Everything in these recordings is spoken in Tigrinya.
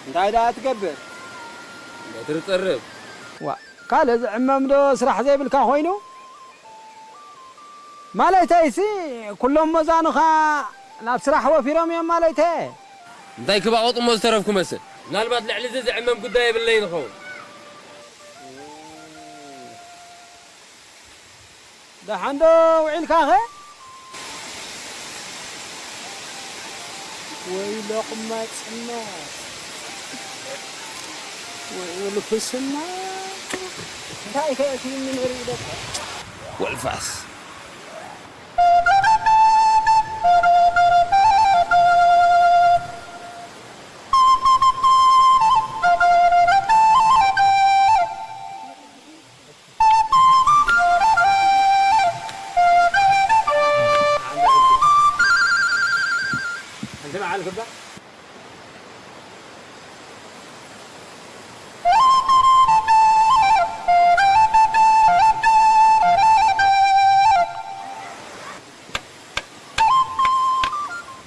እንታይ ደኣ ትገብር? በትሪ ጸርብ። ዋ፣ ካልእ ዝዕመም ዶ ስራሕ ዘይብልካ ኮይኑ? ማለተይሲ፣ ኩሎም መዛኑኻ ናብ ስራሕ ወፊሮም እዮም ማለተየ። እንታይ ክባቐጡ እሞ ዝተረፍኩ መስል? ምናልባት ልዕሊ እዚ ዝዕመም ጉዳይ የብለይን ይኸውን። ደሓን ዶ ውዒልካኸ? ወይ ሎቕማጽነት፣ ወይ ውልፍስና። እንታይ ከ እቲ ንርኢ ደቀ? ወልፋስ።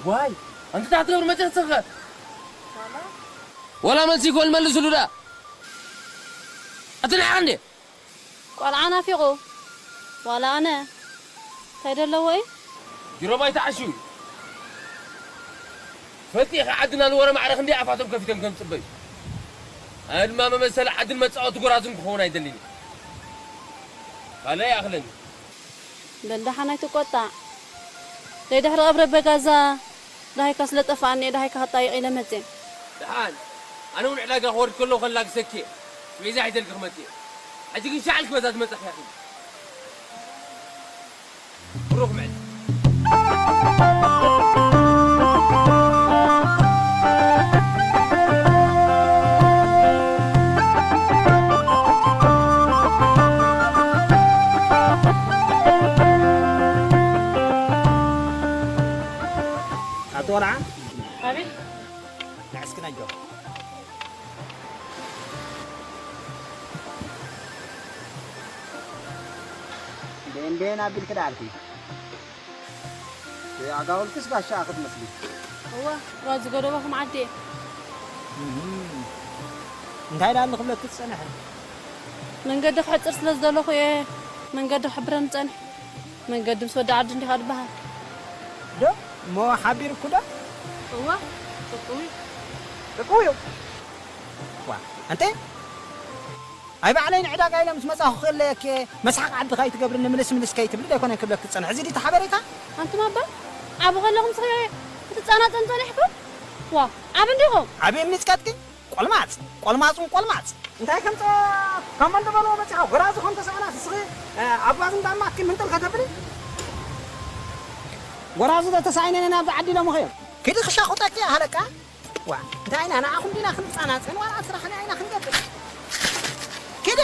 ዋይ፣ ኣንተ እንታይ ትገብር መጨረሰኸ? ዋላ መልሲ ይኮን መልስሉ ዳ። ኣትንዓቕ እንዴ? ቆልዓ ናፊቑ። ዋላ ኣነ። እንታይ ደለዎ እዩ? ጅሮም ኣይተዓሽው። ፈጢ ኢኻ ዓድና ንወረ ማዕረ ክንደይ ኣፋቶም ከፊቶም ከም ጽበዩ። ኣነ ድማ መመሰሊ ዓድን መጻወቲ ጎራዙን ክኸውን ኣይደልን። ካልእ ይኣኽለኒ። በል ደሓን ኣይትቆጣዕ። ደይ ድሕሪ ቀብረ በጋዛ ደሃይካ ስለ ጠፋኣኒ እየ ደሃይካ ክጣይቕ ኢለ መጽየ። ደሓን፣ ኣነ እውን ዕዳጋ ክወርድ ከለኹ ከላግሰኪ እየ። ቤዛ ሒዘልኪ ክመጽእ እየ። ሕጂ ግን ሻዕልኪ በዛ ትመጻኺ ኢኺ። ብሩኽ ምዕድ። ኣቶ ቆልዓ። ኣቤት። ንዕስኪ ነጆ። እንዴ፣ እንዴ፣ ናቢልኪ ደኣልኪ። ኣጋውልክስ ጋሻ ክትመስሊ። እወ፣ ዋ ዝገደበኹም ዓዲ እየ። እህም። እንታይ ደኣ ኣሎ ክብለኪ ዝጸንሐ? መንገዲ ክሕጽር ስለ ዝደለኹ እየ መንገዲ ክሕብረኒ ዝጸንሐ። መንገዲ ምስ ወዲ ዓዲ እንዲኻ ዝበሃል። ዶ? እሞ ሓቢርኩ ዶ? እወ፣ ርክቡ እዩ። ርክቡ እዩ? ዋ፣ ኣንተ? ኣይ ባዕለይ ንዕዳጋ ኢለ ምስ መጻኹ ክእለየኪ፣ መስሓቕ ዓዲ ከይትገብርኒ ምልስ ምልስ ከይትብሊ ዶ ኣይኮነን ክብለኪ ዝጸንሐ። እዚ ድዩ እቲ ሓበሬታ? ኣንቱም ኣባ፣ ዓቢ ከለኹም ስኺ ክትጻናጸኑ ጸኒሕኩም? ዋ፣ ዓቢ እንዲኹም። ዓቢ እምኒ ጽቀጥቂ፣ ቆልማጽ፣ ቆልማጽን ቆልማጽ። እንታይ ከምጸ-፣ ካብ መን ዝበልዎ መጺኻ? ጎራዙ ከም ተሳእናስ እስኺ፣ እ፣ ኣብ ጓዝ እንዳማኪ ምንጥል ከተብሊ? ጎራዙ ዶ ተሳኢነን ናብዚ ዓዲ ኢሎምኺ እዮም። ኪዲ ክሻኹጠኪ ሃለቃ። ዋ፣ እንታይ ኢና ንዓኹም ዲና ክንጻናጸን ዋላ ስራሕና ኢና ክንገብር? ኪዲ።